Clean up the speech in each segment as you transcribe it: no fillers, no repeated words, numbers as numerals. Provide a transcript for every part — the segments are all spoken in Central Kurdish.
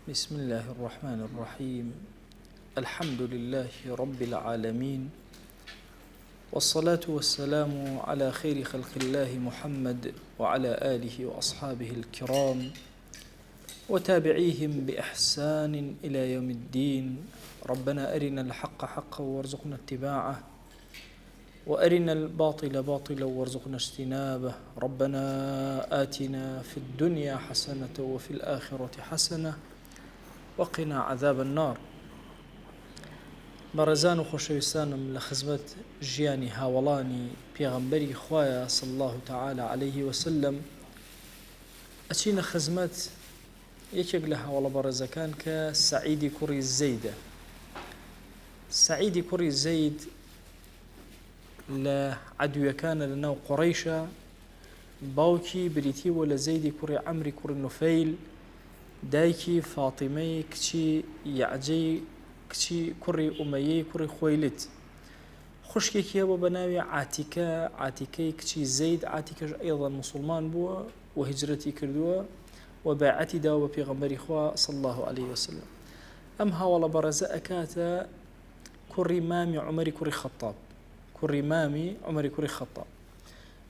بسم الله الرحمن الرحیم الحمد لله رب العالمین والصلاة والسلام على خير خلق الله محمد وعلى آله وأصحابه الكرام وتابعيهم بإحسان إلى يوم الدين ربنا أرنا الحق حقا وارزقنا اتباعه وأرنا الباطل باطلا وارزقنا اجتنابه ربنا آتنا في الدنيا حسنة وفي الآخرة حسنة وقنا عذاب النار بەڕێزان و خۆشەویستانم لە خزمەت ژیانی هاوەڵانی پێغەمبەری خوایە صلی الله تعالی علیه وسلم ئەچینە خزمەت یەکێک لە هاوەڵە بەڕێزەکان کە سەعیدی کوڕی زەیدە. سەعیدی کوڕی زەید لە عەدویەکانە لە ناو قوڕەیشە، باوکی بریتی بووە لە زەیدی کوڕی عەمری کوڕی نوفەیل، دایکی فاتیمەی کچی یەعجەی کچی کوڕی ئومەیەی کوڕی خوەیلد. خوشکێکی هەبووە بە ناوی عاتیکە، عاتیکەی کچی زەید، عاتیکەش ئەیضەن موسڵمان بووە و هیجرەتی کردووە و بەیعەتی داوە بە پێغەمبەری خوا صلی اللە علیه وسلم. ئەم هاوەڵە بەڕێزە ئەکاتە کوڕی مامی عومەری کوڕی خەتاب، کوڕی مامی عومەری کوڕی خەتاب.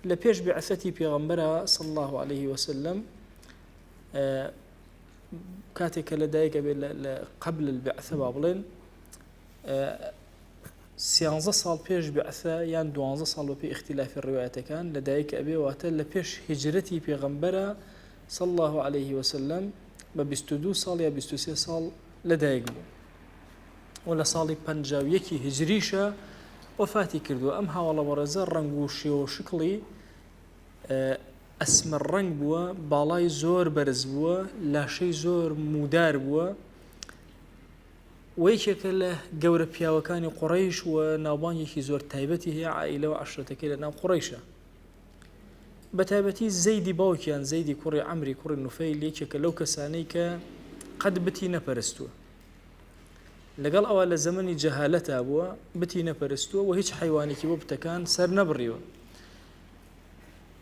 لە پێش بەعثەتی پێغەمبەرا صلی اللە علیه وسلم کاتێک کە لە دایک ئەبێت لە قبل البعثە با بڵێن سیانزە ساڵ پێش بەعثە یان دوانزە ساڵ بەپێی ئیختیلافی ڕیوایەتەکان لە دایک ئەبێ واتە لە پێش هیجرەتی پێغەمبەرە صلی اللە علیه وسلم بە 22 ساڵ یا 23 ساڵ لە دایک بوو و لە ساڵی 51 هجریشە وەفاتی کردووە ئەم هاوڵە بەڕێزە ڕەنگ و شێوە و شکڵی ئەسمەر ڕەنگ بووە باڵای زۆر بەرز بووە لاشەی زۆر مودار بووە وە یەکێکە لە گەورە پیاوەکانی قوڕەیش و ناوبانگێکی زۆر تایبەتی هەیە عائیلە و عەشرەتەکەی لە ناو قوڕەیشە بە تایبەتی زەیدی باوکیان زەیدی کوڕی عەمری کوڕی نوفەیل یەکێکە لەو کەسانەی کە قەت بتی نەپەرستووە لەگەڵ ئەوە لە زەمەنی جەهالەتا بووە بتی نەپەرستووە و هیچ حیوانێکی بۆ بتەکان سەر نەبڕیوە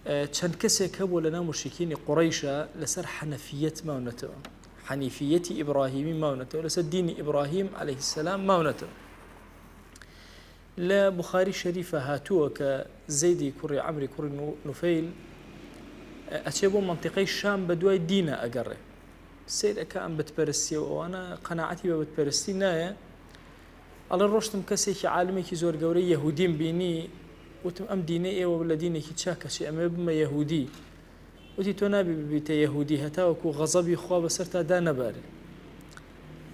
چەند کەسێک هەبوو لەناو موشریکینی قوڕەیشا لەسەر حەنەفییەت ماونەتەوە، حەنیفییەتی ئیبڕاهیمی ماونەتەوە، لەسەر دینی ئیبڕاهیم عەلەیه السلام ماونەتەوە. لە بوخاری شەریفە هاتووە کە زەیدی کوڕی عەمری کوڕی نوفەیل ئەچێ بۆ مەنتیقەی شام بە دوای دینە ئەگەڕێ. سەیر ئەکا ئەم بتپەرستیە و ئەوانە قەناعەتی بە بتپەرستی نایە. ئەڵێ ڕۆشتم کەسێکی عالمێکی زۆر گەورەی یەهودیم بینی وتم ئەم دینەی ئێوە لە دینێکی چاکە چی ئەمەوێ ببمە یەهودی وتی تۆ نابی ببیتە یەهودی هەتاوەکو غەزەبی خوا بەسەرتا دانەبارێ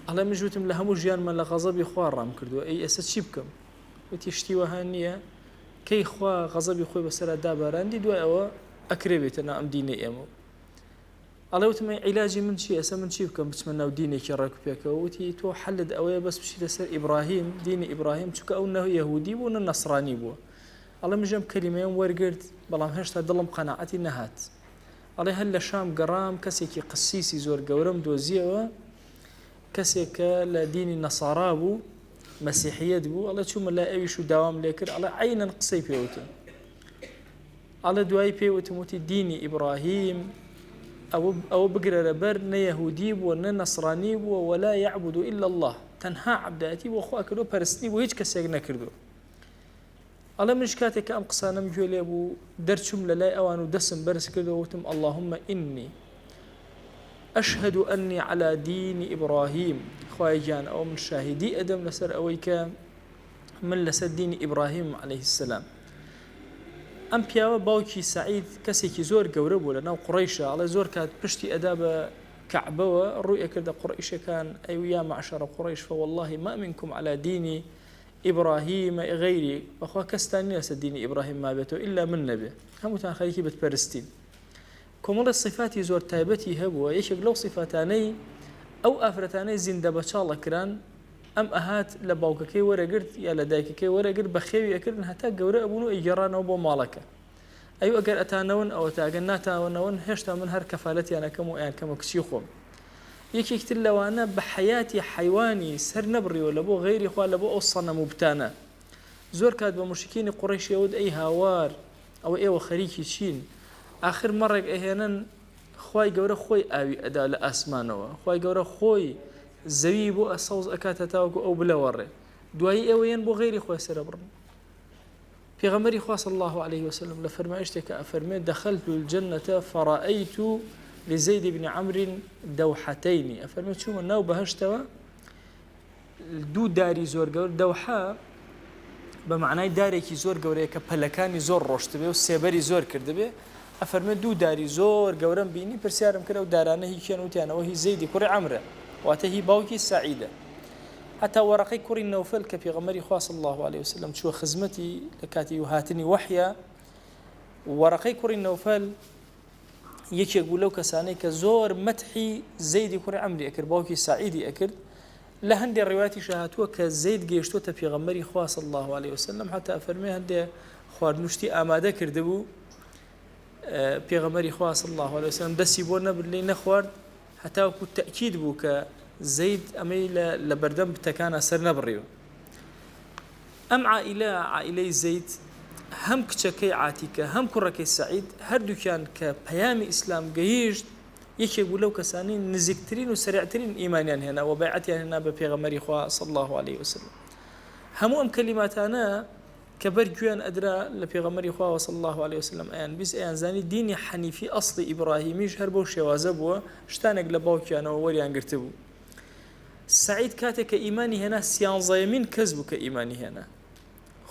ئەڵێ منیش وتم لە هەموو ژیانمە لە غەزەبی خوا ڕام کردووە ئەی ئێستا چی بکەم وتی شتی وەها نییە کەی خوا غەزەبی خۆی بەسەرا داباراندی دوای ئەوە ئەکرێ بێتە ناو ئەم دینەی ئێمە ئەڵێ وتم ئەی عیلاجی من چیە ئێستا من چی بکەم بچمە ناو دینێکی ڕێک و پێکەوە وتی تۆ حەلت ئەوەیە بەس بچیتە سەر ئیبراهیم دینی ئیبراهیم چونکە ئەو نە یەهودی بوو نە نەسرانی بووە ئەڵێ منیش ئەم کەلیمەیەم وەرگرت بەڵام هێشتا دڵم قەناعەتی نەهات ئەڵێ هەر لە شام گەڕام کەسێکی قسیسی زۆر گەورەم دۆزیەوە کەسێک کە لە دینی نەسارا بوو مەسیحیەت بوو ئەڵێ چوومە لای ئەویش و داوام لێکرد ئەڵێ عەینەن قسەی پێوتم ئەڵێ دوایی پێی وتم وتی دینی ئیبڕاهیم ئەوە ئەوە بگرەرە بەر نە یەهودی بووە نە نەسڕانی بووە ولا یعبد الا الله تەنها عەبدایەتی بۆ خوا کردووە پەرستنی بۆ هیچ کەسێک نەکردووە ئەڵێ منیش کاتێک کە ئەم قسانەم گوێ لێ بوو دەرچووم لە لای ئەوان و دەسم بەرز کردەوە وتم اللهم إني أشهد أني على دين إبراهيم خوای گیان ئەوە من شاهیدی ئەدەم لەسەر ئەوەی کە من لەسەر دینی ئیبراهیم علیه السلام. ئەم پیاوە باوکی سەعید کەسێکی زۆر گەورە بوو لە ناو قوڕەیشا، ئەڵێ زۆر کات پشتی ئەدا بە کەعبەوە ڕووی ئەکردە قوڕەیشەکان ئەی یا معشر قریش فوالله ما منکم علی دین ابراهیم غیری بەخوا کەستان نییە لەسەر دینی ئیبراهیم مابێتەوە ئیلا من نەبێ هەمووتان خەریکی بتپەرستین. کۆمەڵێ سیفاتی زۆر تایبەتی هەبووە، یەکێک لەو سیفاتانەی ئەو ئافرەتانەی زیندە بەچاڵ ئەکران، ئەم ئەهات لە باوکەکەی وەرەگرت یا لە دایکەکەی وەرەگرت بەخێوی ئەکردن هەتا گەورە ئەبوون و ئەیگێڕانەوە بۆ ماڵەکە. ئەیو ئەگەر ئەتانەون ئەوەتا ئەگەر ناتانەون هێشتا من هەر کەفالەتیان ئەکەم و ئەیانکەمە کچی خۆم. یەکێکی تر لەوانە بە حەیاتی حەیوانی سەر نەبڕیوە لەبۆ غەیری خوا لەبۆ ئەو سەنەم و بتانە. زۆر کات بە موشریکینی قوڕەیشی ئەوت ئەی هاوار! ئەوە ئێوە خەریکی چین؟ ئاخر مەڕێک ئەهێنن. خوای گەورە خۆی ئاوی ئەدا لە ئاسمانەوە، خوای گەورە خۆی زەوی بۆ سەوز ئەکات هەتاوەکو ئەو بلەوەڕێ، دوایی ئێوە یەن بۆ غەیری خۆی سەرەبڕن. پێغەمبەری خوا صلی الله علیه وسلم لە فەرمایشتێکا ئەفەرمێ دخلت الجنة فرأيت لزيد بن عمرو دوحتين ئەفەرمێ چوومە ناو بەهەشتەوە دوو داری زۆر گەور دەوحە بە معنای دارێکی زۆر گەورەیە کە پەلەکانی زۆر ڕۆشتبێ و سێبەری زۆر کردبێ ئەفەرمێ دوو داری زۆر گەورەم بینی پرسیارم کرد ئەو دارانە هی کێن وتیانەوە هی زەیدی کوڕی عەمرە واتە هی باوکی سەعیدە هەتا وەرەقەی کوڕی نەوفەل کە پێغەمبەری خوا صلی اللە علیە وسلم چووە خزمەتی لە کاتی هاتنی وەحیا وەرەقەی کوڕی نەوفەل یەکێک بوو لەو کەسانەی کە زۆر مەتحی زەیدی کوڕی عەمری ئەکرد باوکی سەعیدی ئەکرد لە هەندێک ڕیواتیش هاتووە کە زەید گەیشتووەتە پێغەمبەری خوا صلی الله علیه وسلم حتا فەرمێ هەندێ خواردن و شتی ئامادە کردبوو پێغەمبەری خوا صلی الله علیه وسلم دەستی بۆ نەبرد لێی نەخوارد هەتاوەکو تەئکید بوو کە زەید ئەمەی لە لە بەردەم بتەکانا سەر نەبڕیوە. ئەم عائیلە، عائیلەی زەید، هەم کچەکەی عاتیکە هەم کوڕەکەی سەعید هەردووکیان کە پەیامی ئیسلام گەیشت یەکێک بوو لەو کەسانەی نزیکترین و سەریعترین ئیمانیان هێنا و بەیعەتیان هێنا بە پێغەمبەری خوا صلی اللە علیه وسلم. هەموو ئەم کەلیماتانە کە بەر گوێیان ئەدرا لە پێغەمبەری خواوە صلی اللە علیە وسلم ئەیان 20 ئەیان زانی دینی حەنیفی ئەسڵی ئیبڕاهیمیش هەر بەو شێوازە بووە شتانێک لە باوکیانەوە وەریان گرتبوو سەعید کاتێک کە ئیمانی هێنا سیانزەیەمین کەس بوو کە ئیمانی هێنا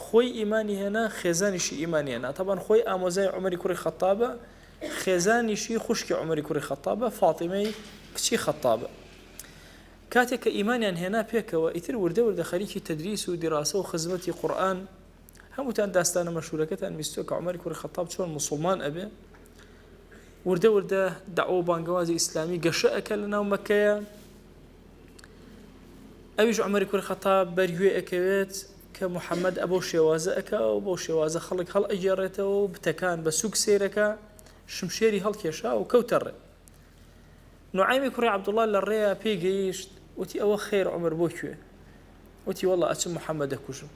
خۆی ئیمانی هێنا خێزانیشی ئیمانی هێنا تەبان خۆی ئامۆزای عومەری کوڕی خەتابە خێزانیشی خوشکی عومەری کوڕی خەتابە فاتیمەی کچی خەتابە کاتێک کە ئیمانیان هێنا پێکەوە ئیتر وردە وردە خەریکی تەدریس و دیراسە و خزمەتی قورئان هەمووتان داستانە مەشهورەکەتان بیستووە کە عومەری کوڕی خەتاب چۆن موسڵمان ئەبێ وردە وردە دەعوە و بانگەوازی ئیسلامی گەشە ئەکە لە ناو مەکەیە ئەویش عومەری کوڕی خەتاب بەرگوێ ئەکەوێت کە محەممەد ئەبەو شێوازە ئەکا و بەو شێوازە خەڵک هەڵ ئەگێڕێتەوە و بتەکان بە سوک سەیرەکە شمشێری هەڵکێشا و کەوتە ڕێ نوعەیمی کوڕی عەبدوڵڵا لە ڕێیا پێی گەیشت، وتی ئەوە خێر عومەر بۆ کوێ؟ وتی وەڵا ئەچم محەممەد دەکوژم.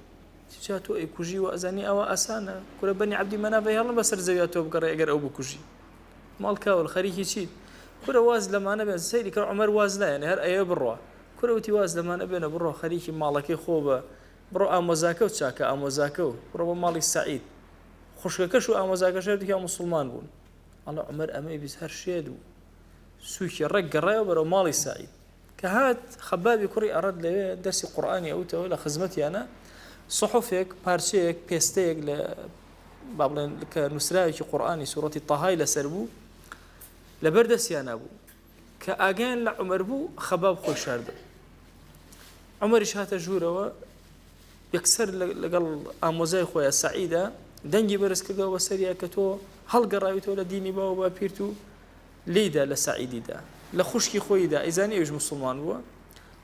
وتی جا تۆ ئەیکوژی و ئەزانی ئەوە ئاسانە؟ کورە بەنی عەبدی مەناف ئەیهێڵن بەسەر زەویا تۆ بگەڕێ ئەگەر ئەو بکوژی. ماڵ کاول خەریکی چیت؟ کورە واز لەمانە بێن سەیری کە عومەر واز نایەنێ هەر ئەیەوێ بڕوا. کورە وتی واز لەمانە بێنە بڕۆ خەریکی ماڵەکەی خۆ بە بڕۆ ئامۆزاکە و چاکە ئامۆزاکە و بڕۆ بۆ ماڵی سەعید. خوشکەکەش و ئامۆزاکەش هەردووکیان موسڵمان بوون. ئەڵێ عومەر ئەمەی 20 هەر شێت بوو سوکی ڕێک گەڕایەوە بەرەو ماڵی سەعید کە هات خەبابی کوڕی ئەڕەت لەوێ دەرسی قورئانی ئەوتەوە لە خزمەتیانە سحفێک پارچەیەک پێستەیەک لە با بڵێن کە نووسراوێکی قورئانی سوڕەتی تەهای لەسەر بوو لەبەر دەستیانە بوو کە ئاگایان لە عومەر بوو خەباب خۆی شاردە عومەریش هاتە ژوورەوە یەکسەر لەگەڵ ئامۆزای خۆیان سەعیدا دەنگی بەرز کردەوە بەسەریا کە تۆ هەڵگەڕاویتەوە لە دینی باو باپیرت و لێیدا لە سەعیدیدا لە خوشکی خۆیدا ئەیزانی ئەویش موسڵمان بووە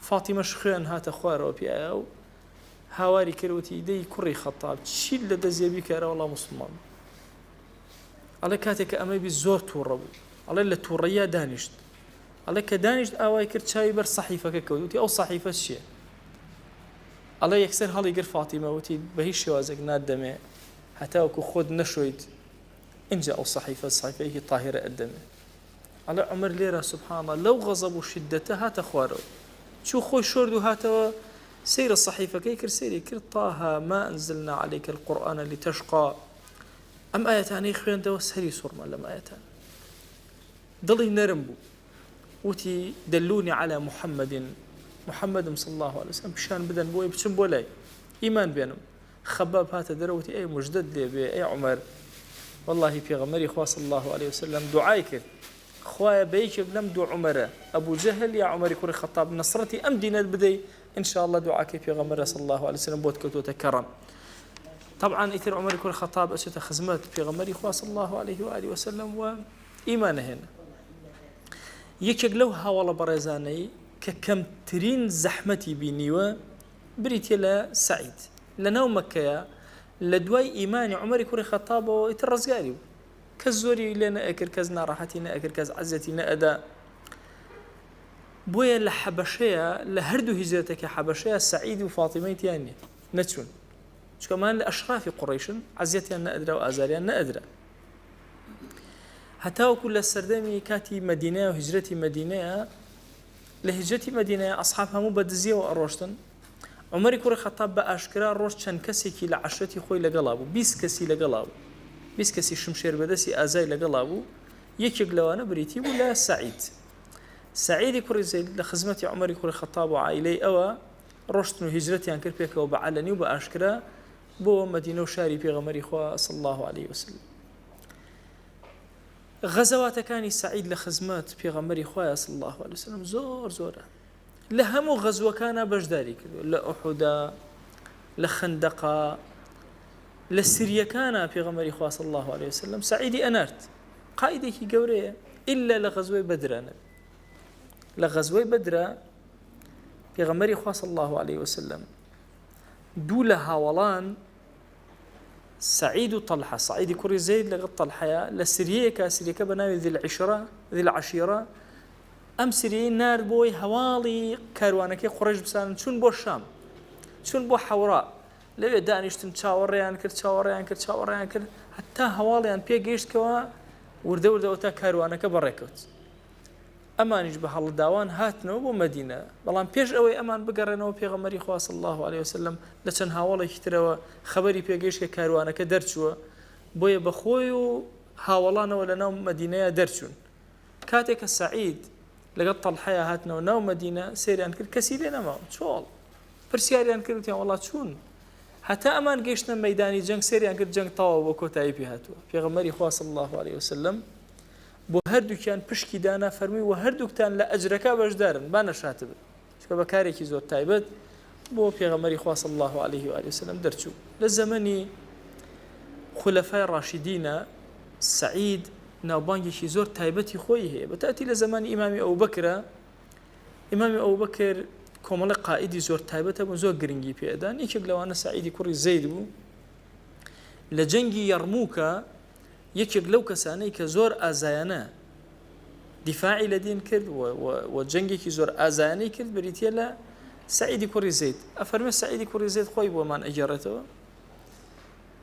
فاتیمەش خوێن هاتە خوارەوە پیایا و هاواری کرد وتی دەی کوڕی خەتاب چیت لە دەستێ بیکەرە وەڵا موسڵمان بوو ئەڵێ کاتێک کە ئەمەی بیست زۆر تووڕە بوو ئەڵێ لە تووڕەیە دانیشت ئەڵێ کە دانیشت ئاوای کرد چاوی بەر سەحیفەکە کەوت وتی ئەو سەحیفە چییە ئەڵێ یەکسەر هەڵی گر فاتیمە وتی بە هیچ شێوازێک ناتدەمێ هەتاوەکو خۆت نەشۆیت ئینجا ئەو سەحیفە سەحیفەیەکی تاهیرە ئەتدەمێ ئەڵێ عومەر لێرە سبحان الله لەو غەزەب و شیدەتە هاتە خوارەوە چوو خۆی شۆرد و هاتەوە سەیرە سەحیفەکەی کرد سەیری کرد طه ما أنزلنا عليك القرآن لتشقى ئەم ئاەتانەی خوێندەوە سەری سوڕما لەم ئاەتان دڵی نەرم بوو وتی دلونی علی محمد محمدم صلی اللە علیە وسلم پیشان بدەن بۆی بچم بۆ لای ئیمان بێنم خەباب هاتە دەرەوە وتی ئەی مژدەت لێ بێ ئەی عومەر واللهی پێغەمبەری خوا صلی اللە علیه وسلم دوعای کرد خوایە بە یەکێک لەم دوو عومەرە ئەبوو جەهل یا عومەری کوڕی خەتاب نەسرەتی ئەم دینەت بدەی ان شاء الله دوعاکەی پێغەمبەر صلی الله علیه وسلم بۆت کەوتۆتە کەڕەم طبعا ئیتر عومەری کوڕی خەتاب ئەچێتە خزمەت پێغەمبەری خوا صلی الله علیه و آله وسلم و ئیمان ئەهێنن. یەکێک لەو هاوەڵە بەڕێزانەی کە کەمترین زەحمەتی بینیوە بریتیە لە سەعید لە ناو مەککەیە لە دوای ئیمانی عومەری کوڕی خەتابەوە ئیتر ڕزگاری بوو کەس زۆری لێ نەئەکرد کەس ناڕەحەتی نەئەکرد کەس عەزیەتی نەئەدا بۆیە لە حەبەشەیە لە هەردوو هیجرەتەکە حەبەشەیە سەعید و فاتیمەی تیان نیە نەچوون چونکە ئەمان لە ئەشرافی قوڕەیشن عەزیەتیان نەئەدرا و ئازاریان نەئەدرا. هەتاوەکو لە سەردەمی کاتی مەدینەیە و هیجرەتی مەدینەیە لە هیجرەتی مەدینەیە ئەسحاب هەموو بە دزیەوە ئەڕۆشتن عومەری کوڕی خەتاب بە ئاشکرا ڕۆشت چەند کەسێکی لە عەشرەتی خۆی لەگەڵا بوو، 20 کەسی لەگەڵا بوو، 20 کەسی شمشێر بەدەستی ئازای لەگەڵا بوو، یەکێک لەوانە بریتی بوو لە سەعید. سەعیدی کوڕی زەید لە خزمەتی عومەری کوڕی خەتاب و عائیلەی ئەوە ڕۆشتن و هیجرەتیان کرد پێکەوە بە عەلەنی و بە ئاشکرا بۆ مەدینە و شاری پێغەمبەری خوا صلی الله علیه وسلم. غەزەواتەکانی سەعید لە خزمەت پێغەمبەری خوایە صلی الله علیه وسلم زۆر زۆرە. لە هەموو غەزوەکانا بەشداری کردووە لە ئوحودا لە خەندەقا لە سریەکانا پێغەمبەری خوا صلی الله علیه وسلم سعیدی ئەنارد قائیدێکی گەورەیە ئللا لە غەزوەی بەدرا نەبێ لە غەزوەی بەدرا پێغەمبەری خوا صلی الله علیه وسلم دوو لە هاوەڵان سعید و طلحە سعیدی کوڕی زەید لەگەڵ طلحەیە لە سریەیەکە سریەکە بە ناوی ذی العشرە ذی العشیرە ئەم سریەی نارد بۆ ئەوەی هەواڵی کاروانەکەی قوڕەیش بزانن چوون بۆ شام چوون بۆ حەوڕا لەوێ دانیشتن چاوەڕێیان کرد چاوەڕێیان کرد چاوەڕێیان کرد هەتا هەواڵیان پێگەیشت کەوا وردە وردە تا کاروانەکە بەڕێکەوت ئەمانیش بە هەڵداوان هاتنەوە بۆ مەدینە بەڵام پێش ئەوەی ئەمان بگەڕێنەوە پێغەمبەری خوا صلی الله علیه وسلم لە چەند هاوڵێکی ترەوە خەبەری پێگەیشت کە کاروانەکە دەرچووە بۆیە بەخۆی و هاوەڵانەوە لە ناو مەدینەیە دەرچوون کاتێ کە سەعید لەگەڵ تەڵحەیا هاتنەوە ناو مەدینە سەیریان کرد کەسی لێ نەماوە چۆڵ پرسیاریان کرد وتیان وەڵا چوون هەتا ئەمان گەیشتنە مەدانی جەنگ سەیریان کرد جەنگ تەواو بۆ کۆتایی پێ هاتووە پێغەمبەری خوا صلی الله علیه وسلم بۆ هەردووکیان پشکی دانا فەرمووی و هەردووکتان لە ئەجرەکە بەشدارن با نەشاتبن چونکە بە کارێکی زۆر تایبەت بۆ پێغەمبەری خوا صلی الله علیه و آله وسلم دەرچوو لە زەمەنی خولەفای ڕاشدینە سعید ناوبانگێکی زۆر تایبەتی خۆی هەیە بە تاتی لە زمانی ئیمامی ئەوبەکرە ئیمامی ئەوبەکر کۆمەڵی قائیدی زۆر تایبەتە بوو زۆر گرنگی پێدان یەکێک لەوانە سعیدی کوڕی زەید بوو لە جەنگی یەرموکە یەکێک لەو کەسانەی کە زۆر ئازایانە دیفاعی لە دین کرد و جەنگێکی زۆر ئازایانەی کرد بریتە لە سعیدی کوڕی زەید ئەفەرمێ سعیدی کوڕی زەید خۆی بۆمان ئەگەڕێتەوە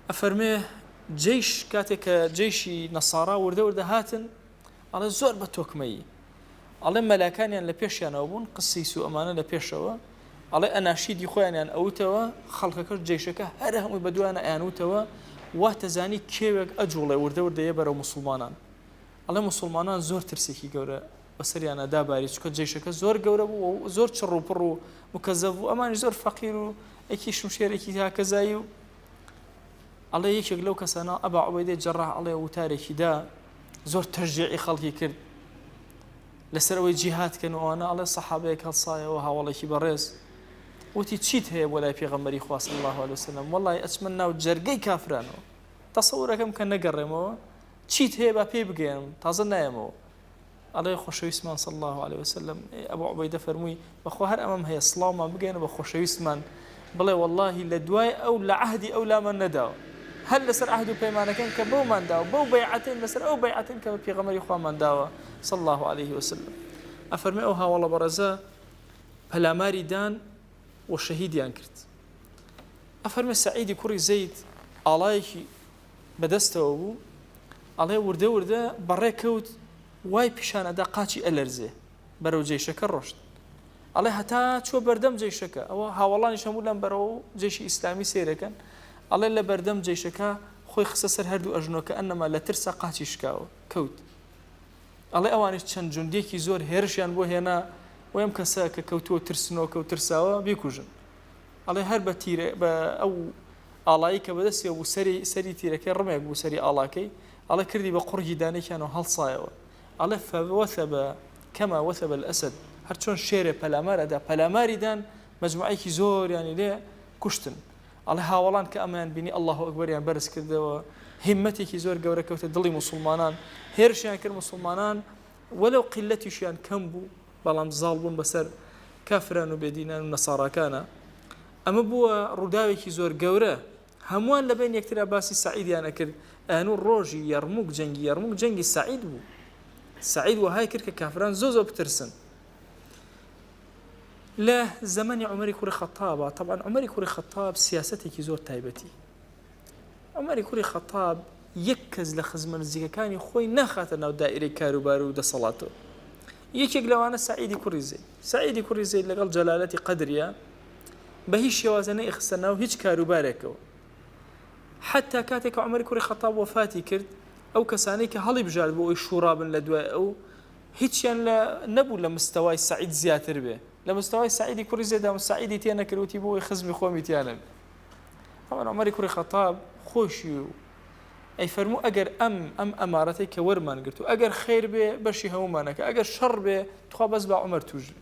ئەفەرمێ جەیش کاتێک کە جەیشی نەسارا وردە وردە هاتن ئەڵێ زۆر بە تۆکمەیی ئەڵێ مەلاکانیان لە پێشیانەوە بوون قسیس و ئەمانە لە پێشەوە ئەڵێ ئەناشیدی خۆیانیان ئەوتەوە خەڵکەکەش جەیشەکە هەر هەمووی بەدوایانە ئەیانوتەوە واتەزانی کێوێک ئەجوڵێ وردە وردە یە بەرەو موسڵمانان ئەڵێ موسڵمانان زۆر ترسێکی گەورە بەسەریانە داباری چونکە جەیشەکە زۆر گەورە بوو و زۆر چڕ و پڕ و مکەزەف بوو ئەمانیش زۆر فەقیر و یەکی شمشێرێکی هاکەزایی و ئەڵێ یەکێک لەو کەسانە ئەبا عوبەیدەی جەڕاح ئەڵێ وتارێکی دا زۆر تەشجیعی خەڵکی کرد لەسەر ئەوەی جیهاد کەن و ئەوانە ئەڵێ سەحابەیەک هەڵسایەوە هاوەڵێکی بەڕێز وتی چیت هەیە بۆ لای پێغەمبەری خوا صلی الله علیه وسلم وەڵی ئەچمە ناو جەرگەی کافرانەوە تەسەورەکەم کە نەگەڕێمەوە چیت هەیە با پێی بگەیەنم تازە نایەمەوە ئەڵێ خۆشەویستمان صلی الله علیه وسلم ئەبو عوبەیدە فەرمووی بەخوا هەر ئەمەم هەیە سڵاومان بگەیەنە بە خۆشەویستمان بڵێ وەڵاهی لە دوای ئەو لە عەهدی ئەو لامان نەداوە هەر لەسەر عەهد و پەیمانەکەین کە بەومان داوە بەو بەیعەتەین لەسەر ئەو بەیعەتەین کە بە پێغەمبەری خوامان داوە صلی الله علیه وسلم ئەفەرمێ ئەو هاوەڵە بەڕێزە پەلاماری دان و شەهیدیان کرد ئەفەرمێ سەعیدی کوڕی زەید ئاڵایەکی بەدەستەوە بوو ئەڵێ وردە وردە بەڕێ کەوت وای پیشان ئەدا قاچی ئەلەرزێ بەرەو جەیشەکە ڕۆشت ئەڵێ هەتا چوە بەردەم جەیشەکە ئەوە هاوەڵانیش هەموو لەم بەرەوە جەیشی ئیسلامی سەیرەکەن ئەڵێ لە بەردەم جەیشەکە خۆی خستە سەر هەردوو ئەژنۆکە ئەنەما لە ترسا قاچی شکاوە کەوت ئەڵێ ئەوانیش چەند جوندێکی زۆر هێرشیان بۆ هێنا و ئەم کەسە کە کەوتووە ترسنۆکە و ترساوە بیکوژن ئەڵێ هەر بە تیرە بە ئەو ئاڵایی کە بەدەستیەوە بوو سەری سەری تیرەکەی ڕمێک بوو سەری ئاڵاکەی ئەڵێ کردی بە قوڕگی دانێکیان و هەڵسایەوە ئەڵێ فوثب کما وثب الاسد هەر چۆن شێرێ پەلامار ئەدا پەلاماری دان مەجموعەیەکی زۆریانی لێ کوشتن ئەڵێ هاوەڵان کە ئەمەیان بینی اللە اکبریان بەرز کردەوە هیمەتێکی زۆر گەورە کەوتە دڵی موسڵمانان هێرشیان کرد موسڵمانان وەلەو قیلەتیشیان کەم بوو بەڵام زاڵ بوون بەسەر کافران و بێدینان و نەساراکانە ئەمە بووە ڕووداوێکی زۆر گەورە هەمووان لە بەین یەکترا باسی سەعیدیان ئەکرد، ئەیانوت ڕۆژی یەڕموک جەنگی یەڕموک جەنگی سەعید بوو. سەعید وەهای کرد کە کافران زۆر زۆر بترسن. لە زەمەنی عومەری کوڕی خەتابا، تەبعەن عومەری کوڕی خەتاب سیاسەتێکی زۆر تایبەتی. عومەری کوڕی خەتاب یەک کەس لە خزمە نزیکەکانی خۆی ناخاتە ناو دائیرەی کاروبار و دەسەڵاتەوە. یەکێک لەوانە سەعیدی کوڕی زەید. سەعیدی کوڕی زەید لەگەڵ جەلالەتی قەدریا بە هیچ شێوازە نەیخستە ناو هیچ کاروبارێکەوە. حەتتا کاتێک کە عومەری کوڕی خەتاب وەفاتی کرد، ئەو کەسانەی کە هەڵیبژارد بۆ ئەوەی شوڕا بن لە دوای ئەو، هیچیان لە نەبوو لە مستەوای سەعید زیاتر بێ. لە مستەوای سەعیدی کوڕی زەیدا و سەعیدی تێ نەکرد وتی بۆ ئەوەی خزمی خۆمی تیا نەبێ. طبعا عومەری کوڕی خەتاب خۆشی و ئەی فەرموو ئەگەر ئەم ئەم ئەمارەتەی کە وەرمان گرت و ئەگەر خێر بێ بەشی هەموومانەکە ئەگەر شەڕ بێ تخوا بەس با عومەر توش بێ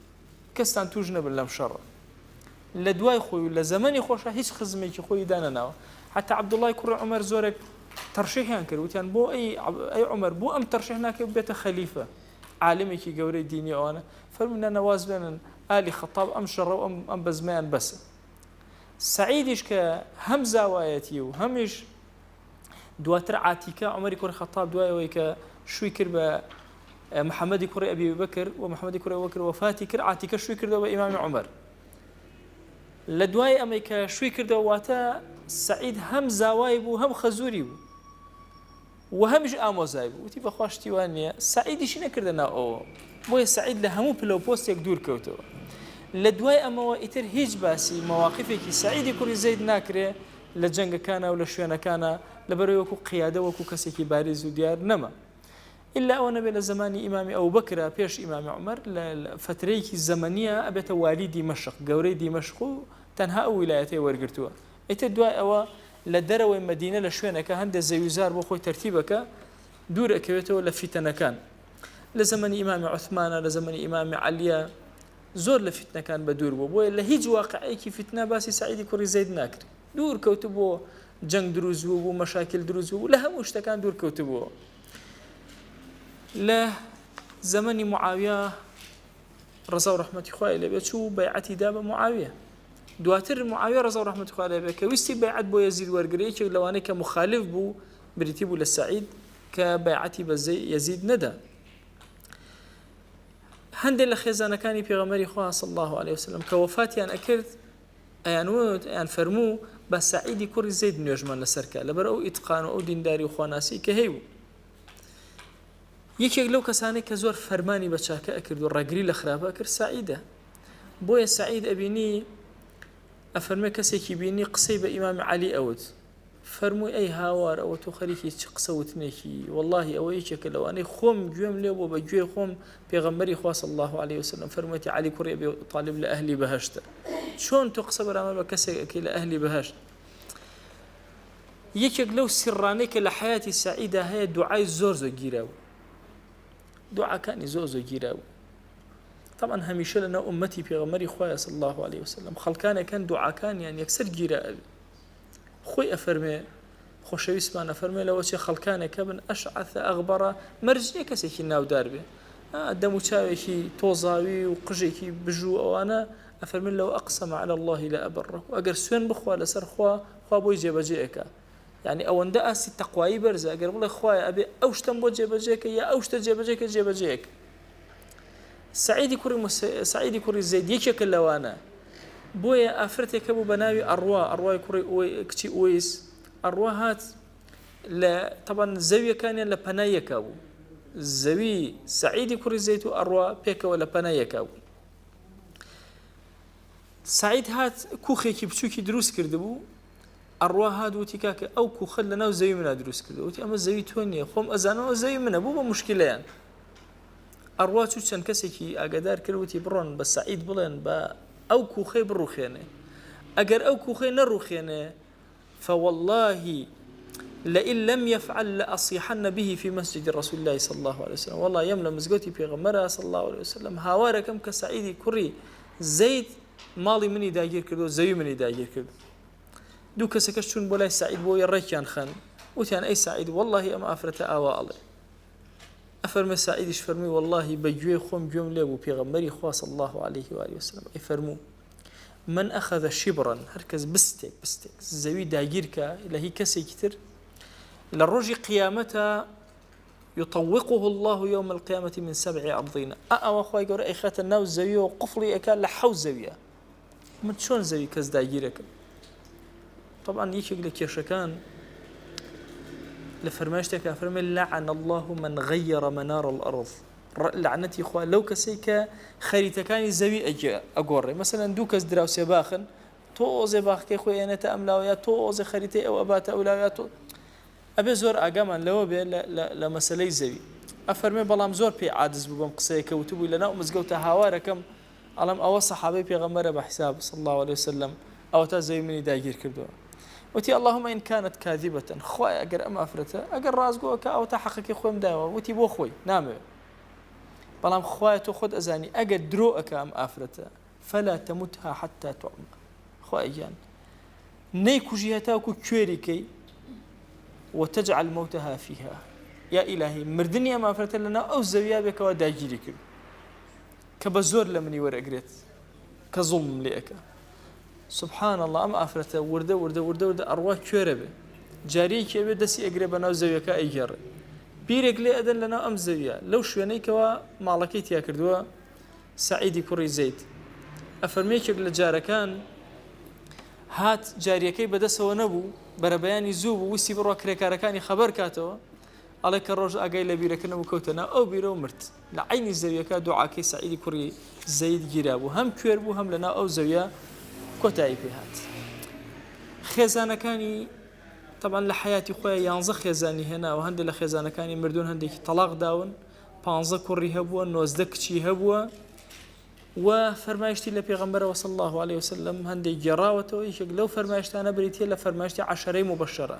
کەستان توش نەبن لەم شەڕە. لە دوای خۆی و لە زەمەنی خۆشا هیچ خزمێکی خۆی دانەناوە. حەتا عەبدوڵڵای کوڕی عومەر زۆرێک تەرشیحیان کرد وتیان بۆ ئەی ئەی عومەر بۆ ئەم تەرشیح ناکەی ببێتە خەلیفە عالمێکی گەورەی دینی ئەوانە فەرمووی نا نا واز بێنن ئالی خەتاب ئەم شەڕە و ئەم ئەم بەزمەیان بەسە. سەعیدیش کە هەم زاوایەتی و هەمیش دواتر عاتیکە عومەری کوڕی خەتاب دوای ئەوەی کە شووی کرد بە محەممەدی کوڕی ئەبی بەکر و محەممەدی کوڕی ئەبوبەکر وەفاتی کرد عاتیکە شووی کردەوە بە ئیمامی عومەر لە دوای ئەمەی کە شووی کردەوە واتە سەعید هەم زاوای بوو هەم خەزوری بوو و هەمیش ئامۆزای بوو وتی بەخوا شتی وا نییە سەعیدیشی نەکردە ناو ئەوە بۆیە سەعید لە هەموو پلە و پۆستێک دوور کەوتەوە لە دوای ئەمەوە ئیتر هیچ باسی مەواقفێکی سەعیدی کوڕی زەید ناکرێ لە جەنگەکانا و لە شوێنەکانا لەبەرئەوەی وەکو قیادە وەکو کەسێکی باریز و دیار نەما ئیلا ئەوە نەبێت لە زەمانی ئیمامی ئەوبەکرا پێش ئیمامی عومەر لە فەترەیەکی زەمەنیە ئەبێتە والی دیمەشق گەورەی دیمەشق و تەنها ئەو ویلایەتەی وەرگرتووە ئیتر دوای ئەوە لە دەرەوەی مەدینە لە شوێنەکە هەندێک زەویوزار بۆ خۆی تەرتیبەکە دوور ئەکەوێتەوە لە فیتەنەکان لە زەمەنی ئیمامی عوثمانە لە زەمەنی ئیمامی عەلیە زۆر لە فیتنەکان بە دوور بوو بۆیە لە هیچ واقعێکی فیتنە باسی سەعیدی کوڕی زەید ناکرێت دوور کەوتبووە جەنگ دروست بوو بوو مەشاکل دروست بوو لە هەموو شتەکان دوور کەوتبووە لە زەمەنی معاویە ڕەزا و ڕەحمەتی خوای لێبێ چوو بەیعەتی دا بە معاویە دواتر معاویە ڕەزا و ڕەحمەتی خوای لێبێ کە ویستی بەیعەت بۆ یەزید وەرگرێ یەکێک لەوانەی کە مخالف بوو بریتی بوو لە سەعید کە بەیعەتی بە یەزید نەدا هەندێک لە خێزانەکانی پێغەمبەری خوا صلی الله علیه وسلم کە وەفاتیان ئەکرد ئەیانوت ئەیان فەرموو بە سەعیدی کوڕی زەید نوێژمان لەسەر کە لەبەر ئەو ئیتقان و ئەو دینداری و خواناسی کە هەیبوو یەکێک لەو کەسانەی کە زۆر فەرمانی بە چاکە ئەکرد و ڕێگری لە خراپە ئەکرد سەعیدە بۆیە سەعید ئەبینی ئەفەرمێ کەسێکی بینی قسەی بە ئیمامی عەلی ئەوت فەرمووی ئەی هاوار ئەوە تۆ خەریکی چ قسە وتنێکی وەڵاهی ئەوە یەکێکە لەوانەی خۆم گوێم لێ بووە بە گوێی خۆم پێغەمبەری خوا صلی الله علیه وسلم فەرموویەتی عەلی کوڕی ئەبی طالب لە ئەهلی بەهەشتە چۆن تۆ قسە بەرامبەر بە کەسێک ئەکەی لە ئەهلی بەهەشت یەکێک لەو سیڕانەی کە لە حیاتی سەعیدا هەیە دوعای زۆر زۆر گیرا بوو دوعاکانی زۆر زۆر گیرا بوو طبعا هەمیشە لەناو ئومەتی پێغەمبەری خوایە صلی الله علیه وسلم خەڵکانێکن دوعاکانیان یەکسەر گیرا ئەبێ خۆی ئەفەرمێ خۆشەویستمان ئەفەرمێ لەوە چێ خەڵکانێک هەبن ئەشعث ئەغبەڕە مەرج نییە کەسێکی ناودار بێ دەم و چاوێکی تۆزاوی و قژێکی بژوو ئەوانە ئەفەرمێ لەو ئەقسەمە علی الله لأبره ئەگەر سوێن بخوا لەسەر خوا خوا بۆی جێبەجێ ئەکا یعنی ئەوەندە ئاستی تەقوایی بەرزە ئەگەر بڵێ خوایە ئەبێ ئەو شتەم بۆ جێبەجێکە یا ئەو شتە جێبەجێکە جێبەجێک سەعیدی کوڕی سەعیدی کوڕی زەید یەکێکە لەوانە بۆیە ئافرەتێک هەبوو بە ناوی ئەڕوا ئەڕوای کوڕی کچی ئویس ئەڕوا هات لە تەبان زەویەکانیان لە پەنای یەکا بوو زەوی سەعیدی کوڕی زەیت و ئەڕوا پێکەوە لە پەنای یەکا بوو سعید هات کوخێکی بچووکی دروست کردبوو ئەڕوا هات وتی کاکە ئەو کوخەت لەناو زەوی منە دروست کردو وتی ئەمە زەوی تۆ نییە خۆم ئەزانەوە زەوی منە بوو بە مشکلەیان ئەڕوا چوو چەند کەسێکی ئاگادار کرد وتی بڕۆن بە سەعید بڵێن بە ئەو کوخەی بڕوخێنێ ئەگەر ئەو کوخەی نەڕوخێنێ فوالله لئن لم يفعل لأصيحن به في مسجد رسول الله صلى الله عليه وسلم والله يم لە مزگەوتی پێغەمبەر صلى الله عليه وسلم هاوارەکەم کە سعیدی کوڕی زەید ماڵی منی داگیر کردو زەوی منی داگیر کرد دوو کەسەکەش چوون بۆ لای سعید بۆی ڕێکیان خەن وتیان ئەی سعید واللهی ئەم ئافرەتە ئاوا ئەڵێ ئەفەرمێ سەعیدیش فەرمووی وەڵڵاهی بە گوێی خۆم گوێم لێ بوو پێغەمبەری خوا صلی اللە علیه و آله وسلم ئەی فەرموو من اخذ شبرا هەر کەس بستێک بستێک زەوی داگیرکە لە هی کەسێکی تر لە ڕۆژی قیامەتە يطوقه الله يوم القيامة من سبع أرضين ئەوە خوای گەورە ئەیخاتە ناو زەویەوە قفڵی ئەکا لە حەو زەویە من چۆن زەوی کەس داگیرەکەم طبعا یەکێک لە کێشەکان. لە فەرمایشتێکا فەرمێ لعن الله من غیر منار الارض لەعنەتی خوا لەو کەسەی کە خەریتەکانی زەوی ئەگۆڕێ مەسەلەن دوو کەس دراوسێ باخن تۆزێ باخەکەی خۆی ئێنێتە ئەم لاوە یا تۆزێ خەریتەی ئەو ئەباتە ئەو لاوە یا تۆ ئەبێ زۆر ئاگامان لەوە بێ لە مەسەلەی زەوی ئەفەرمێ بەڵام زۆر پێی عادز بوو بەم قسەیە کە وتبووی لەناو مزگەوتە هاوارەکەم ئەڵێم ئەوە سەحابەی پێغەمبەرە بە حیساب صلی اللە علیە وسلم ئەوەتا زەوی منی داگیر کردووە وتی اللهم ان كانت كاذبة خوایە ئەگەر ئەم ئافرەتە ئەگەر ڕاستگۆ کە ئەوەتا حەقەکەی خۆم داوە وتی بۆ خۆی نامەوێ بەڵام خوایە تۆ خۆت ئەزانی ئەگەر درۆ ئەکا ئەم ئافرەتە فلا تمتها حتى تعمى خوایە گیان نەیکوژی هەتاکو کوێری کەی وتجعل موتها فيها یا ئیلاهی مردنی ئەم ئافرەتە لەناو ئەو زەویا بێکەوە داگیری کرد کە بە زۆر لە منی وەرئەگرێت کە زوڵمم لێ ئەکا سبحان اللە ئەم ئافرەتە وردە وردە وردە وردە ئەڕوا کوێرە بێ جاریەکی ئەبێ دەستی ئەگرێ بەناو زەویەکە ئەیگێڕێ بیرێک لێ ئەدەن لەناو ئەم زەویە لەو شوێنەی کەوا ماڵەکەی تیا کردووە سعیدی کوڕی زەید ئەفەرمێکێک لە جارەکان هات جاریەکەی بەدەسەوە نەبوو بەرەبەیانی زوو بوو ویستی بڕوا کرێکارەکانی خەبەر کاتەوە ئەڵێ کە ڕۆژ ئاگای لە بیرەکە نەبوو کەوتە ناو ئەو بیرە و مرد. لە عەینی زەویەکە دوعاکەی سەعیدی کوڕی زەید گیرابوو، هەم کوێر بوو هەم لە ناو ئەو زەویە کۆتایی پێ هات. خێزانەکانی تەبعەن لە حەیاتی خۆیا یانزە خێزانی هێناوە، هەندێک لە خێزانەکانی مردوون هەندێکی تەڵاق داون، پانزە کوڕی هەبووە، 19 کچی هەبووە و فەرمایشتی لە پێغەمبەرەوە صلی الله علیه وسلم هەندێک گێڕاوەتەوە، یەکێک لەو فەرمایشتانە بریتیە لە فەرمایشتی عەشەرەی موبەشەرە.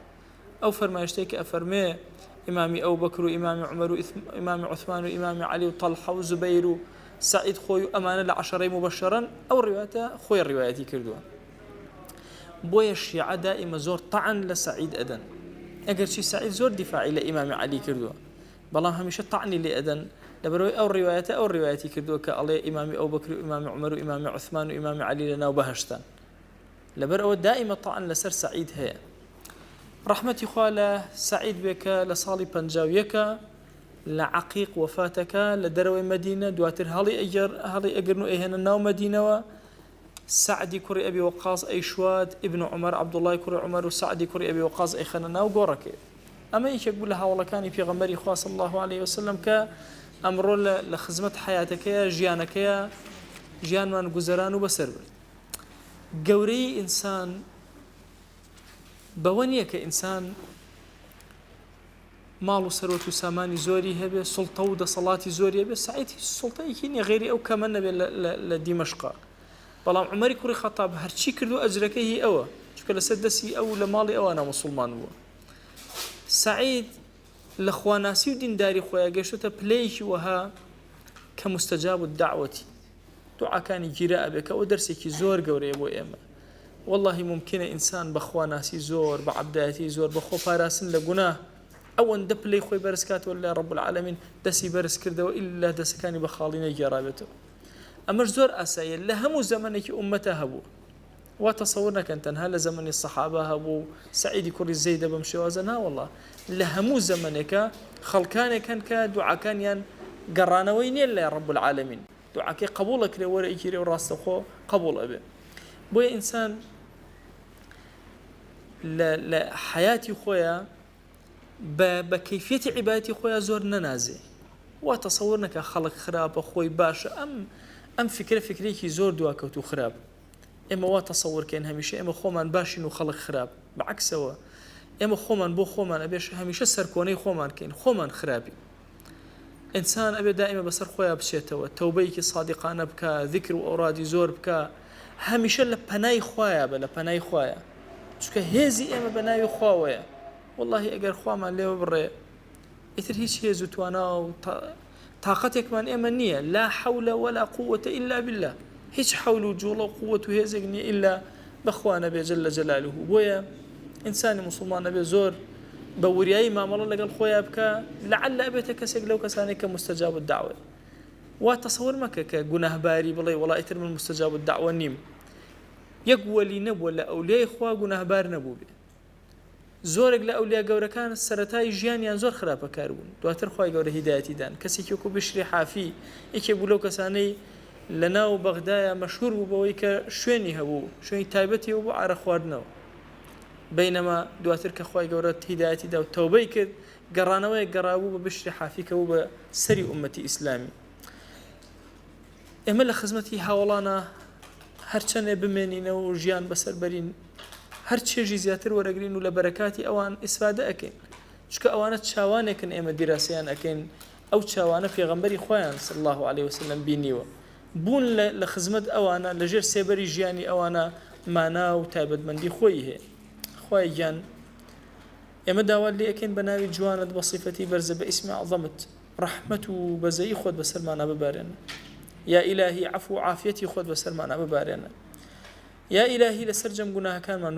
ئەو فەرمایشتەی کە ئەفەرموێ ئیمامی ئەوبەکر و ئیمامی عومەر و ئیمامی عوثمان و ئیمامی عەلی و تەڵحە و زوبەیر و سەعید خۆی و ئەمانە لە عەشەرەی موبەشەرەن ئەو ڕیوایەتە خۆی ڕیوایەتی کردووە بۆیە شیعە دائیمە زۆر تەعن لە سەعید ئەدەن ئەگەرچی سەعید زۆر دیفاعی لە ئیمامی عەلی کردووە بەڵام هەمیشە تەعنی لێ ئەدەن لەبەرەوەی ئەو ڕیوایەتە ئەو ڕیوایەتی کردووە کە ئەڵێ ئیمامی ئەوبەکر و ئیمامی عومەر و ئیمامی عوثمان و ئیمامی عەلی لە ناو بەهەشتن لەبەر ئەوە دائیمە تەعن لەسەر سەعید هەیە ڕەحمەتی خوا لە سەعید بێ کە لە ساڵی 51 لە عەقیق وەفاتەکە لە دەرەوەی مەدینە دواتر هەڵی ئەگەر هەڵی ئەگرن و ئەیهێنە ناو مەدینەوە سەعدی کوڕی ئەبی وەقاص ئەیشواد ئیبن عومەر عەبدوڵای کوڕی عومەر و سەعدی کوڕی ئەبی وەقاص ئەیخەنە ناو گۆڕەکەی ئەمە یەکێک بوو لە هاوڵەکانی پێغەمبەری خوا صلی الله علیه وسلم کە ئەمڕۆ لە خزمەت حیاتەکەیە ژیانەکەیە ژیانمان گوزەران و بەسەر برد گەورەیی ئینسان بەوە نییە کە ئینسان ماڵ و سەروەت و سامانی زۆری هەبێ سوڵتە و دەسەڵاتی زۆری هەبێ سعید هیچ سوڵتەیەکی نییە غێری ئەو کەمە نەبێت لە دیمەشقا بەڵام عومەری کوڕی خەتاب هەرچی کردو ئەجرەکەی هی ئەوە چونکە لەسەر دەستی ئەو لە ماڵی ئەوانە موسڵمان بووە سعید لە خواناسی و دینداری خۆیان گەشتۆتە پلەیەکی وەها کە مستەجاب الدعوەتی دوعاکانی گیرا ئەبێ کە ئەوە دەرسێکی زۆر گەورەیە بۆ ئێمە وەڵاهی مومکینە ئینسان بە خواناسی زۆر بە عەبدایەتی زۆر بە خۆ پاراستن لە گوناه ئەوەندە پلەی خۆی بەرز کاتەوە لای ڕب العالمین دەستی بەرز کردەوە ئیلا دەستەکانی بە خاڵی نەگێڕابێتەوە ئەمەش زۆر ئاساییە لە هەموو زەمەنێکی ئومەتە هەبوو وا تەسەور نەکەن تەنها لە زەمەنی سەحابە هەبوو سەعیدی کوڕی زەیدە بەم شێوازە ناوەڵا لە هەموو زەمەنێکە خەڵکانێک هەن کە دوعاکانیان گەڕانەوەی نییە لای ڕب العالمین دوعاکەی قبوڵ ئەکرێ وەرئەگیرێ و ڕاستەوخۆ قبوڵ ئەبێ بۆیە ئینسان لە لە حیاتی خۆیان بە بە کەیفیەتی عیبادەتی خۆیان زۆر نەنازێ وا تەسەور نەکە خەڵک خراپە خۆی باشە ئەم ئەم فکرە فکرێکی زۆر دواکەوت و خراپ ئێمە وا تەسەور کەین هەمیشە ئێمە خۆمان باشین و خەڵک خراپ بەعکسەوە ئێمە خۆمان بۆ خۆمان ئەبێش هەمیشە سەرکۆنەی خۆمان کەین خۆمان خراپی ئینسان ئەبێ دائیمە بەسەر خۆیا بچێتەوە تەوبەیەکی سادیقانە بکا ذیکر و ئەورادی زۆر بکا هەمیشە لە پەنای خوایە بە لە پەنای خوایە چونکە هێزی ئێمە بە ناوی خواوەیە واللهی ئەگەر خوامان لێوە بڕێ ئیتر هیچ هێز و توانا و تاقەتێکمان ئێمە نییە لا حەولە ولا قوة إلا بالله هیچ حەول و جوڵە و قوت و هێزێک نییە ئیلا بەخوا نەبێ جل جلاله بۆیە ئینسانی موسڵمان ئەبێ زۆر بە وریایی مامەڵە لەگەڵ خۆیا بکا لعل ئەبێتە کەسێک لەو کەسانەی کە مستجاب الدعوە وا تەسەور مەکە کە گوناهباری بڵێ وەڵا ئیتر من مستجاب الدعوە نیم یەک وەلی نەبووە لە ئەولیای خوا گوناهبار نەبوو بێ زۆرێک لە ئەولیا گەورەکان سەرەتای ژیانیان زۆر خراپەکار بوون دواتر خوای گەورە هیدایەتی دان کەسێکی وەکو بشری حافی یەکێک بوو لەو کەسانەی لە ناو بەغدایە مەشهور بوو بەوەی کە شوێنی هەبوو شوێنی تایبەتی هەبوو بۆ عارەق خواردنەوە. بەینەما دواتر کە خوای گەورە هیدایەتی دا و تەوبەی کرد گەڕانەوەیەک گەڕا بوو بە بشری حافی کە بوو بە سەری ئومەتی ئیسلامی. ئێمە لە خزمەتی هاوەڵانا هەرچەندێ بمێنینەوە و ژیان بەسەر بەرین هەر چێژی زیاتر وەرەگرین و لە بەرەکاتی ئەوان ئیسفادە ئەکەین چونکە ئەوانە چاوانێکن ئێمە دیراسەیان ئەکەین ئەو چاوانە پێغەمبەری خۆیان صلی الله علیه وسلم بینیوە بوون لە خزمەت ئەوانە لە ژێر سێبەری ژیانی ئەوانە مانا و تایبەتمەندی خۆی هەیە خوای گیان ئێمە داوات لێ ئەکەین بە ناوی جوانت بە سیفەتی بەرزە بە ئیسمی عەزەمت ڕەحمەت و بەزەیی خۆت بەسەرمانا ببارێنە یا ئیلاهی عەفو و عافیەتی خۆت بەسەرمانا ببارێنە یا ئیلاهی لە سەرجەم گوناهەکانمان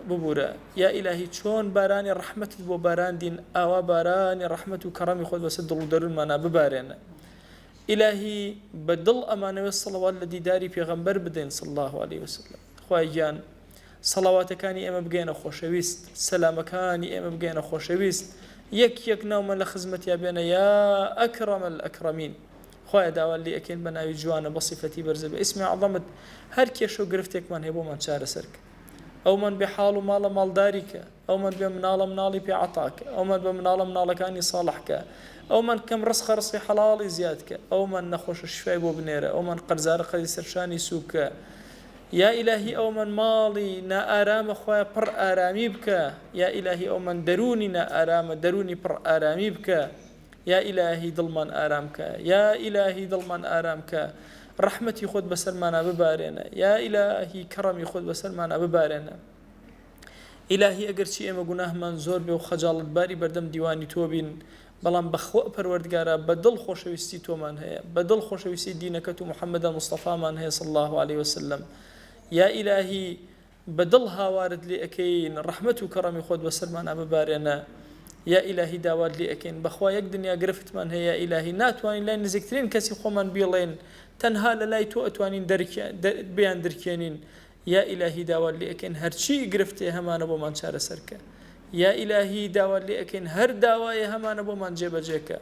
ببورە یا ئیلاهی چۆن بارانی ڕەحمەتت بۆ باراندین ئاوا بارانی ڕەحمەت و کەڕەمی خۆت بەسەر دڵ و دەروونمانا ببارێنە ئیلاهی بە دڵ ئەمانەوێت سەڵەوات لە دیداری پێغەمبەر بدەین صلی الله علیه وسلم خوای گیان سەڵاواتەکانی ئێمە بگەیەنە خۆشەویست، سەلامەکانی ئێمە بگەیەنە خۆشەویست، یەک یەک ناومان لە خزمەتیا بێنە یا اکرم الاکرمین. خوایە داوات لێ ئەکەین بە ناوی جوانە بە سیفەتی بەرزە بە ئیسمی عەزەمت هەر کێشە و گرفتێکمان هەیە بۆمان چارەسەر کە. ئەومان بێ حاڵ و ماڵە ماڵداری کە. ئەومان بێ مناڵە مناڵی پێ عەتا کە. ئەومان بە مناڵە مناڵەکانی ساڵح کە. ئەومان کەم ڕزقە ڕزقی حەڵاڵی زیاد کە. ئەومان نەخۆشە شیفای بۆ بنێرە. ئەومان قەرزارە قەرزی سەرشانی سووک کە. یا ئیلاهی ئەومن ماڵی نائارامە خوایە پڕ ئارامی بکە یا ئیلاهی ئەومن دەروونی نائارامە دەروونی پڕ ئارامی بکە یا ئیلاهی دڵمان ئارام کە یا ئیلاهی دڵمان ئارام کە ڕەحمەتی خۆت بەسەرمانا ببارێنە یا ئیلاهی کەڕەمی خۆت بەسەرمانا ببارێنە ئیلاهی ئەگەرچی ئێمە گوناهمان زۆر بێ و خەجاڵەتباری بەردەم دیوانی تۆ بین بەڵام بەخوا پەروەردگارا بە دڵ خۆشەویستی تۆمان هەیە بە دڵ خۆشەویستی دینەکەت و محمد مصطفامان هەیە صلی اللە علیە وسلم یا ئیلاهی بە دڵ هاوارت لێ ئەکەین ڕەحمەت و کەڕەمی خۆت بەسەرمانا ببارێنە یا ئیلاهی داوات لێ ئەکەین بەخوا یەک دنیا گرفتمان هەیە یا ئیلاهی ناتوانین لای نزیکترین کەسی خۆمان بیڵێن تەنها لە لای تۆ ئەتوانین بیان درکێنین یا ئیلاهی داوات لێ ئەکەین هەرچی گرفتێ هەمانە بۆمان چارەسەر کە یا ئیلاهی داوات لێ ئەکەین هەر داوایێ هەمانە بۆمان جێبەجێ کە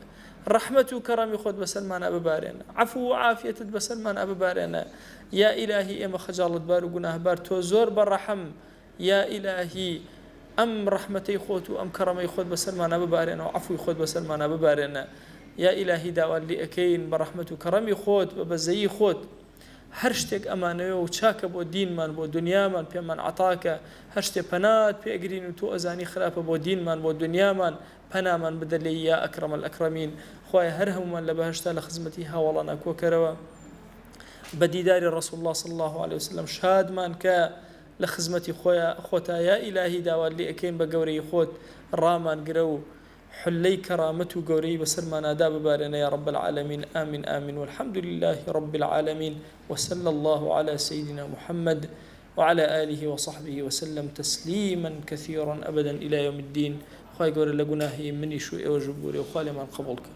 ڕەحمەت و کەڕەمی خۆت بەسەرمانا ببارێنە عەفو و عافیەتت بەسەرمانا ببارێنە یا ئیلاهی ئێمە خەجاڵەتبار و گوناهبار تۆ زۆر بە ڕەحم یا ئیلاهی ئەم ڕەحمەتەی خۆت و ئەم کەڕەمەی خۆت بەسەرمانا ببارێنە و عەفوی خۆت بەسەرمانا ببارێنە یا ئیلاهی داوات لێ ئەکەین بە ڕەحمەت و کەڕەمی خۆت بە بەزەیی خۆت هەر شتێک ئەمانەوێ و چاکە بۆ دینمان بۆ دونیامان پێمان عەتاکە هەر شتێ پەنات پێ ئەگرین و تۆ ئەزانی خراپە بۆ دینمان بۆ دونیامان پەنامان بدە لێی یا اکرم الاکرمین خوایە هەر هەموومان لە بەهەشتا لە خزمەتی هاوەڵانا کۆکەرەوە بە دیداری رسول اللە صلی اللە علیە وسلم شادمان کە لە خزمەتی خۆیا خۆتا یا ئیلاهی داوات لێ ئەکەین بە گەورەیی خۆت ڕامان گرە و حلەی کەرامەت و گەورەیی بەسەرمانا داببارێنە یا رب العالمین آمین آمین والحمد للە رب العالمین وصلی اللە علی سیدنا محمد وعلی آله وصحبه وسلم تسلیما کثیرا ابدا الی یوم الدین خوای گەورە لە گوناهی منیش و ئێوەش ببورێ و خوا لێمان قبوڵ کا.